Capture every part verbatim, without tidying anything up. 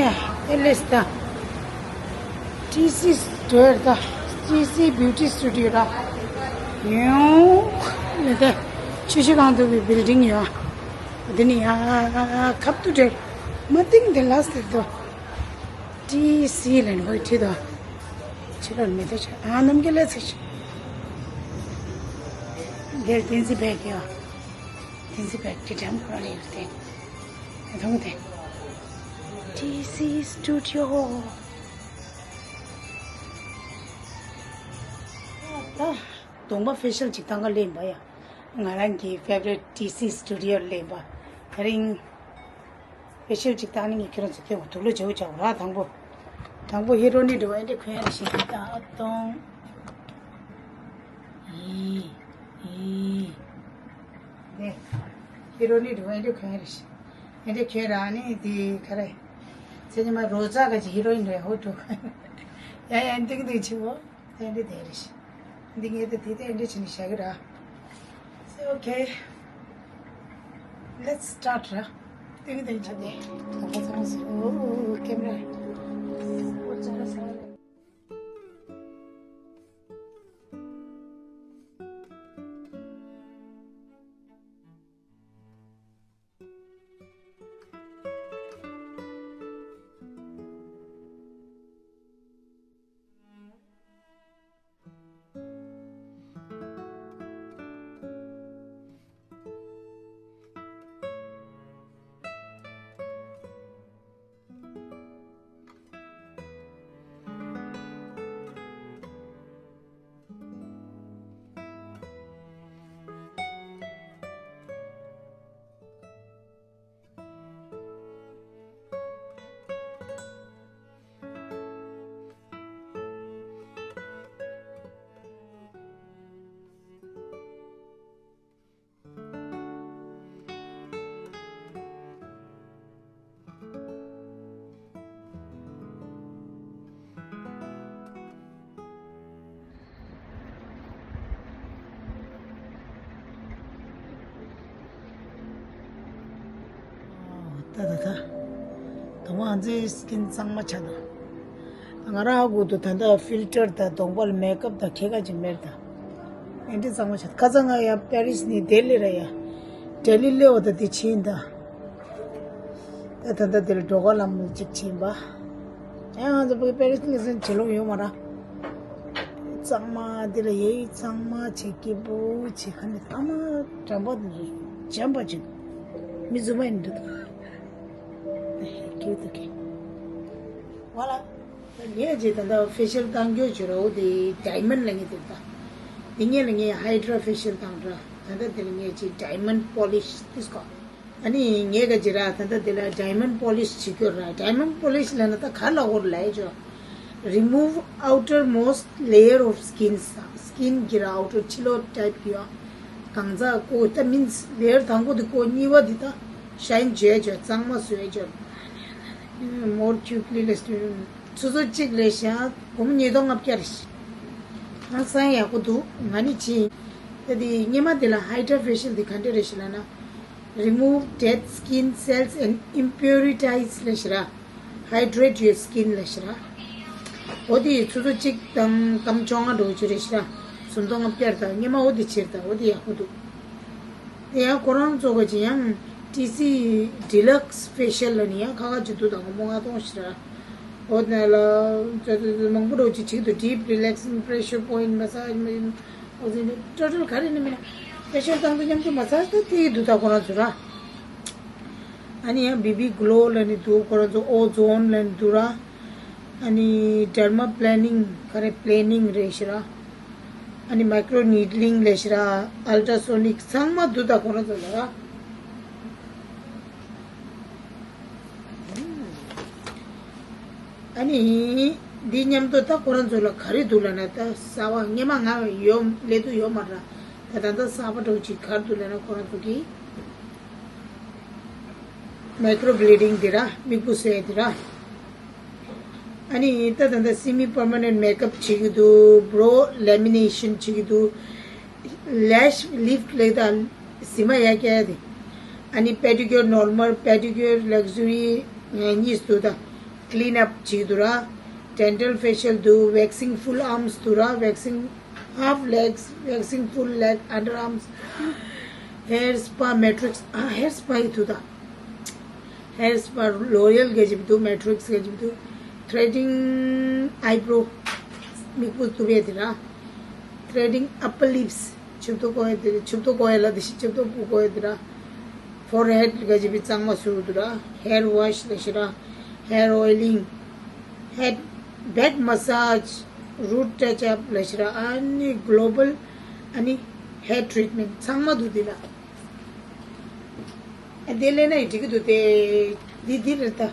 ཨེ་ལེས་ད། ཊི་སི་སི་ཊུ་ཌི་ཡོ་ད། ཊི་སི་སི་བྷིའུ་ཊི་སི་ཊུ་ཌི་ཡོ་ར། ཡོང་། ལེ་ད། ཆུ་བཞི་སྒང་དུ་བའི་བིལ་ཌིང་ཡོད། དེ་ནི་ཡ་ཁབ་ཏུ་བྲེལ། མ་ཏིང་དེ་ལ་སྟེར་དོ། ཊི་སི་ལན་བོ་ཁྲིད་དོ། ཕྱི་ལོགས་མི་དེ་ཆ་ཨ་ནམ་གྱི་ལ་ཚེ་ཆ། དེར་ཏིན་སི་བེག་ཡོད། ཏིན་སི་བེག་གི་འགྲམ་ཁོ་ར་ལ་ཡོད་དེ། མཐོང་དེ། ཊི་སི་སི་ཊུ་ཌི་ཡོ། ད་གདོང་པ་ཕེ་ཤལ་ཅིག་བཏང་ག་སླེབས་པ་ཡ། ང་རང་གི་ཕེ་བ་རི་ཊི་ཊི་སི་སི་ཊུ་ཌི་ཡོ་སླེབས་པ། དེ་རིང་ཕེ་ཤལ་ཅིག་བཏང་ནི་ངས་ཁྱེད་རང་ཚོ་སྟོན་དགོས་འདུག་ལོ། བྱེའུ་བྱ་བ་ར་དང་པོ། དང་པོ་ཧི་རོ་ནི་འགྲོ་ཨེ་འདྲ་གོན་རེ་ཞིག་ད་གཏོང་། ཡི་ཡི། ནས་ཧི་རོ་ནི་འགྲོ་ཨེ་འདྲ་གོན་རེ་ཞིག་ཨེ་འདྲ་ཁྱོད་རང་ནི་དེ་ག་རེ། ཚེ་ཉི་མ་རོ་ཛ་ག་ཅི་ཧི་རོ་ཡིན་རེད་ཧོ་ཀྲུག་ཡ་ཡ་འདིང་འདིང་ཆི་བོ། དེ་འདྲ་དེ་རེད་ཤི། འདི་ངས་དེ་དེ་དེ་འདྲ་བྱས་ནས་བཞག་གི་ར། So, okay. Let's start ར། ཏིང་ཏིང་བྱས་ཏེ། ད་ག་ཚང་སི། ཨོ། ཀེམ་ར། ད་ད་ད། དང་པོ་ང་ཚོའི་སི་ཀིན་གཙང་མ་ཆགས་འདུག་ང་རང་ཧ་གོ་འདུག་ད་ལྟ་ཕིལ་ཊར་དང་གདོང་པ་ལ་མེག་ཨབ་དང་ཁྱད་ཀ་ཅིག་མེད་ད། ཨེ་འདྲ་གཙང་མ་ཆགས། ཁ་སང་ང་ཡ་པེ་རིས་ནས་ལྡི་ལི་ར་ཡ། ལྡི་ལི་སླེབས་པ་ད་དེ་ཕྱིན་ད། ད་ད་ལྟ་དེ་ལ་འགྲོ་ག་ལམ་གཅིག་ཕྱིན་པ། ཡང་ང་ཚོ་བོད་པའི་རིགས་ངེས་སེམས་བྱེད་ལོང་ཡོད་མ་ར། གཙང་མ་འདི་ལ་ཡེ་གཙང་མ་བྱེད་ཀྱི་བུ་བྱེད་ཁ་ནས་ཐ་མ་དྲན་པ་འདི་ཚོ་འཇམ་པ་བྱེད། མི་རྫུན་མ་ཡིན་འདུག་ཀྱེ་ཏུ་ཀྱེ། ཝ་ལ། ངས་ཅིག་ད་ལྟ་ཕེ་ཤལ་བཏང་རྒྱུ་བྱོས་ར། འོ་དེ་ཌའི་མན་ལ་ངས་དེ་ད། དེ་ངས་ལ་ངས་ཧའི་ཌྲ་ཕེ་ཤལ་བཏང་ར། ད་ལྟ་དེ་ལ་ངས་ཅིག་ཌའི་མན་པོ་ལིཤ་དེ་སྐོར། ཨ་ནི་ངས་ག་ཅི་ར་ད་ལྟ་དེ་ལ་ཌའི་མན་པོ་ལིཤ་བྱེད་རྒྱུ་ར། ཌའི་མན་པོ་ལིཤ་ལབ་ན་ད་ག་ལ་འོར་ལ་ཡ་ཅོ། Remove outermost layer of skin. སི་ཀིན་གྱི་ར་ཨའུ་ཊར་ཕྱི་ལོགས་ཊའིབ་གྱི་ཡོད། གང་ཟག་ཀོ་ད་མིན་ལེ་ཡར་དང་པོ་དེ་ཀོ། གཉིས་པ་དེ་ད་ཤའིན་བྱས་ཅོ། གཙང་མ་བཟོས་ཅོ། More quickly, let's do. ཆུ་ཚོད་གཅིག་ལས་ཤ་སྒོར་མོ་ཉིས་སྟོང་ལྔ་བརྒྱ་རེད་ཤག་ང་སང་ཡག་པོ་འདུག་ང་ནི་ཅི། ད་དེ་སྔོན་མ་དེ་ལ་ཧའི་ཌྲ་ཕེ་ཤལ་དེ་ག་འདྲ་རེད་ཤག་ལབ་ན། Remove dead skin cells and impurities ལབ་ཤག་ར། Hydrate your skin ལབ་ཤག་ར། འོ་དེ་ཆུ་ཚོད་གཅིག་དང་སྐར་མ་བཅོ་ལྔ་འགྲོ་རྒྱུ་རེད་ཤག་ར། སུམ་སྟོང་ལྔ་བརྒྱ་དང་སྔོན་མ་འོ་དེ་ཕྱིར་དང་འོ་དེ་ཡག་པོ་འདུག་དེ་ཡང་ཁོ་རང་ཚོ་ག་ཅི་ཡང་ཊི་སི་ཌི་ལགས་ཕེ་ཤལ་ལ་ནི་ཡང་ཁ་ཁ་ཅིག་འདུག་དང་སྒོར་མོ་ལྔ་སྟོང་ཞིག་ར། འོ་དེ་ལ་ཙོ་ཙོ་ཙོ་མང་པོ་འགྲོ་ཅིག་བྱེད་ཀྱི་འདུག Deep relaxing pressure point massage མ་ཡིན། འོ་དེ་ནི་ཊོ་ཊལ་ག་རེ་ནི་མིན་ན་ཕེ་ཤལ་བཏང་དུས་མཉམ་དུ་མ་སཱཇ་ད་དེ་འདུག་ད་ཁོ་རང་ཚོ་ར། ཨ་ནི་ཡང་བེ་བི་གོ་ལོ་ལབ་ནི་འདུག་ཁོ་རང་ཚོ་ཨོ་ཛོན་ལབ་ནི་འདུག་ར། ཨ་ནི་ཌར་མ་པི་ལེ་ནིང་ག་རེ་པི་ལེ་ནིང་རེད་ཤག་ར། ཨ་ནི་མའི་ཀྲོ་ནི་ཌི་ལིང་ལབ་ཤག་ར། ཨལ་ཊ་སོ་ནིག་ཚང་མ་འདུག་ད་ཁོ་རང་ཚོ་ལ་ར། ཨ་ནི་འདི་མཉམ་དུ་ད་ཁོ་རང་ཚོ་ལ་ག་རེ་འདུག་ལབ་ན། ད་གསར་པ་སྔོན་མ་ང་ཡོད་སླེབས་དུས་ཡོད་མ་རེད། ད་ད་ལྟ་གསར་པ་འདྲ་བོ་ཅིག་ག་རེ་འདུག་ལབ་ན་ཁོ་རང་ཚོ་གི་མའི་ཀྲོ་བི་ལི་ཌིང་དེ་ར། མིག་སྤུ་བཟོས་དེ་ར། ཨ་ནི་ད་ད་ལྟ་སེ་མི་པར་མ་ནེན་ཊི་མེག་ཨབ་བྱེད་ཀྱི་འདུག་བོ་རོ་ལེ་མི་ནེ་ཤན་བྱེད་ཀྱི་འདུག་ལེ་ཤ་ལིཕ་ཊི་ལབ་ད་གཟི་མ་ཡར་རྒྱག་ཡ་དེ། ཨ་ནི་པེ་ཌི་ཀིའུར་ནོར་མལ། པེ་ཌི་ཀིའུར་ལག་ཟུ་རི་གཉིས་འདུག་ད། clean up བྱེད་འདུག་ར། dental facial འདུག། waxing full arms འདུག་ར། waxing half legs, waxing full leg, underarms, hair spa, Matrix, ཨ། hair spa ཡི་འདུག་ད། hair spa L'Oreal ག་ཅིག་འདུག། Matrix ག་ཅིག་འདུག། threading eyebrow མིག་སྤུ་གཏུབ་ཡས་དེ་ར། threading upper lips མཆུ་ཏོ་བཀོག་ཡས་དེ་ར། མཆུ་ཏོ་བཀོག་ཡས་ལ་དེ་ཤི་མཆུ་ཏོ་སྤུ་བཀོག་ཡས་དེ་ར། forehead ག་ཅིག་པའི་གཙང་མ་བཟོ་འདུག་ར། hair wash ལ་ཤི་ར། hair oiling, head, back massage, root touch up ལ་ཤི་ར། ཨ་ནི་global ཨ་ནི་hair treatment ཚང་མ་འདུག་དེ་ར། ཨ། དེ་ལས་ན་ཡི་འགྲིག་གི་འདུག་སྟེ། འདི་འདི་རེད་ད།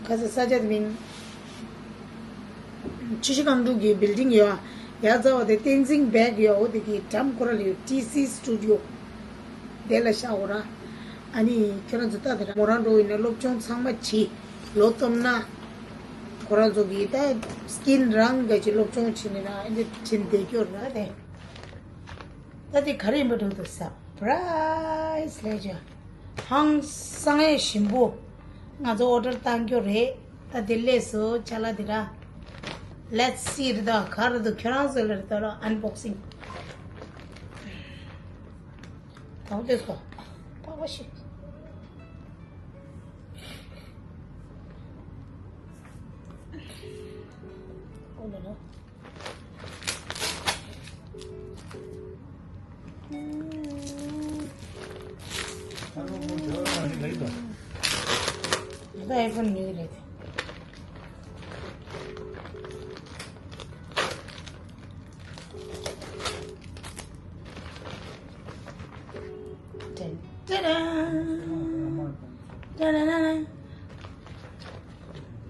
ཁ་ས་ས་ཆ་དེ་མིན། ཆུ་བཞི་སྒང་དྲུག་གི་building ཡོད། ཡ་རྩ་བ་དེ་བསྟན་འཛིན་བེག་ཡོད། འོ་དེ་གི་འགྲམ་ཁོ་ར་ལ་ཡོད། ཊི་སི་སི་ཊུ་ཌི་ཡོ། དེ་ལ་ཤག་འོ་ར། ཨ་ནི་ཁྱོད་རང་ཚོ་ལྟ་དེ་ར། མོ་རང་འགྲོ་ཡིན་ན་སློབ་སྦྱོང་ཚང་མ་བྱེད། ལོ་སྟོང་ན། ཁོ་རང་ཚོ་གི་ད་སི་ཀིན་རང་ག་ཅིག་སློབ་སྦྱོང་བྱེད་ནི་ར། ཨ་ནི་དྲིན་དེ་སྐྱོར་ར་དེ། ད་དེ་ག་རེ་ཡིན་པ་འགྲོ་འདུག། surprise ལས་ཀྱང་ཧང་སང་ཡས་ཞིམ་པོ། ང་ཚོ་ཨོ་ཌར་བཏང་རྒྱུ་རེད། ད་དེ་ལས་སུ་ཅ་ལག་དེ་ར། let's see རེད་ད། ག་རེ་འདུག། ཁྱོད་རང་ཚོ་ལ་རེད་ད་ར། unboxing ད་འོ་དེ་སོ། པགས་པ་ཞིག། ཨོ་ལ་ལ།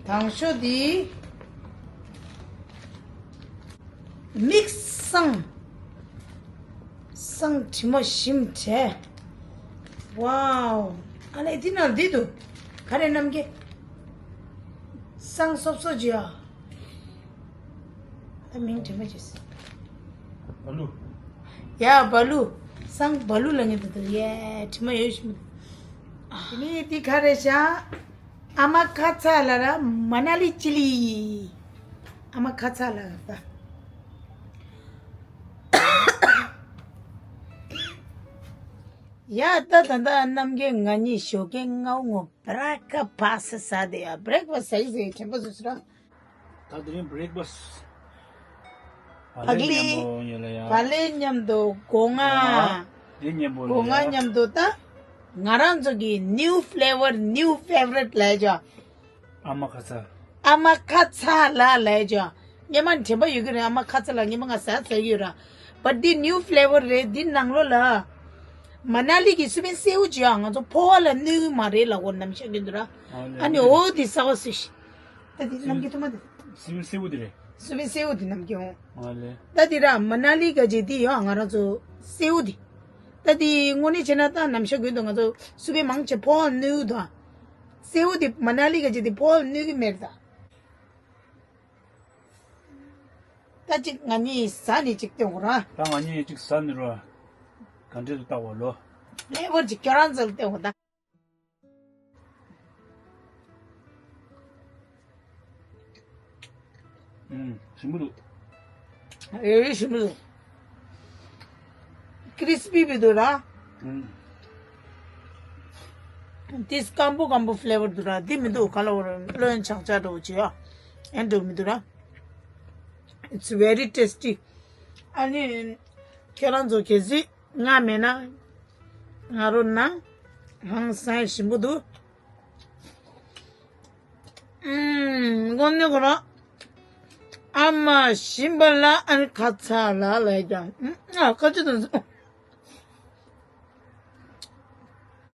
དང་ཤོས་འདི། མིག་བཟང་། བཟང་དྲི་མ་ཞིམ་བྲལ། ཝའོ། ཨ་ལས་འདི་ནང་འདི་འདུག། ག་རེ་རྣམ་རྒྱལ། བཟང་སོབ་སོབ་ཅིག་ཡ། ད་མིང་དྲན་པ་བྱས། བ་ལུ། ཡ་བ་ལུ། བཟང་བ་ལུ་ལ་ངེས་འདུག་ཡ། དྲི་མ་ཡོད་ཞིམ། དེ་ནི་འདི་ག་རེ་ཤག། ཨ་མ་ཁ་ཚ་ལ་ར། མ་ན་ལི་ཅི་ལི། ཨ་མ་ཁ་ཚ་ལ་ར། ཡ་ད་ད་ད་རྣམ་རྒྱལ་ང་གཉིས་ཞོགས་ཀས་སྔ་བོ་ངོ་བྷྲེག་ཕ་སི་ཟ་དེ་ཡ། བྷྲེག་ཕ་སི་ཟ་ཡི་ཟེར་དྲན་པ་བཟོས་སོ་ར། ད་དེ་རིང་བྷྲེག་ཕ་སི། བག་ལེབ་མཉམ་པོ་ཡོད་ལ་ཡ། བག་ལེབ་མཉམ་དུ་སྒོ་ང་། དེ་མཉམ་པོ་སྒོ་ང་ལ་ཡ། མཉམ་དུ་ད། ང་རང་ཚོ་གི་new flavor, new favorite ལས་ཀྱང་། ཨ་མ་ཁ་ཚ། ཨ་མ་ཁ་ཚ་ལ་ལས་ཀྱང་། སྔོན་མ་དྲན་པ་ཡོད་ཀྱི་རེད། ཨ་མ་ཁ་ཚ་ལ་སྔོན་མ་ང་ཟ་ཟ་གི་ཡོད་ར། But འདི་new flavor རེད། འདི་ནང་ལོགས་ལ། མ་ན་ལི་གི་སུ་བན་སེའུ་ཅིག་ཡང་ང་ཚོ་ཕོ་བ་ལ་གནོད་ཀྱི་མ་རེད་ལ་འོ་ནམ་ཤག་གི་འདུག་ར། ཨ་ནི་འོ་དེ་ཟ་བ་སུ་ཞིག། ད་དེ་རྣམ་རྒྱལ་ཐུ་མ་དེ། སུ་བན་སེའུ་དེ་རེད། སུ་བན་སེའུ་དེ་རྣམ་རྒྱལ་འོང་། ཨ་ལེ། ད་དེ་ར་མ་ན་ལི་ག་ཅིག་དེ་ཡང་ང་རང་ཚོ་སེའུ་དེ། ད་དེ་དངོས་གནས་བྱས་ན་ད་ནམ་ཤག་གི་འདུག། ང་ཚོ་སུ་བན་མང་ཆེ་ཕོ་བ་གནོད་ཀྱི་འདུག། སེའུ་དེ་མ་ན་ལི་ག་ཅིག་དེ་ཕོ་བ་གནོད་ཀྱི་མེད་ད། ད་ཅིག་ང་གཉིས་ཟ་ནས་ཅིག་སྟོན་དགོས་ར། ད་ང་གཉིས་ཅིག་ཟ་ནས་རོ། ག་འདྲས་འདུག་བལྟ་བ་ལོ། ལེ་བར་ཅིག་ཁྱོད་རང་ཚོ་ལ་སྟོན་དགོས་ད། ཨུམ། ཞིམ་པོ་འདུག། ཨེ་ཞིམ་པོ་འདུག། ཀྲིས་པི་བི་འདུག་ར། ཨུམ། འདི་སྐམ་པོ་སྐམ་པོ་ཕི་ལེ་བར་འདུག་ར། འདི་མི་འདུག། ག་ལ་བར་བློན་ཆགས་ཆགས་འདྲ་བོ་ཅིག་ཡ། ཨེ་འདུག་མི་འདུག་ར། It's very tasty. ཨ་ནི་ཁྱེད་རང་ཚོ་གལ་སྲིད་ང་མེད་ན། ང་རོ་ན། ཧང་སང་ཞིམ་པོ་འདུག། ཨུམ། དངོས་གནས་ཁོ་རང་། ཨ་མ་ཞིམ་པ་ལ་ཨ་ནི་ཁ་ཚ་ལ་ལས་ཀྱང་། ཨུམ། ཨ་ཁ་ཆུ་དང་།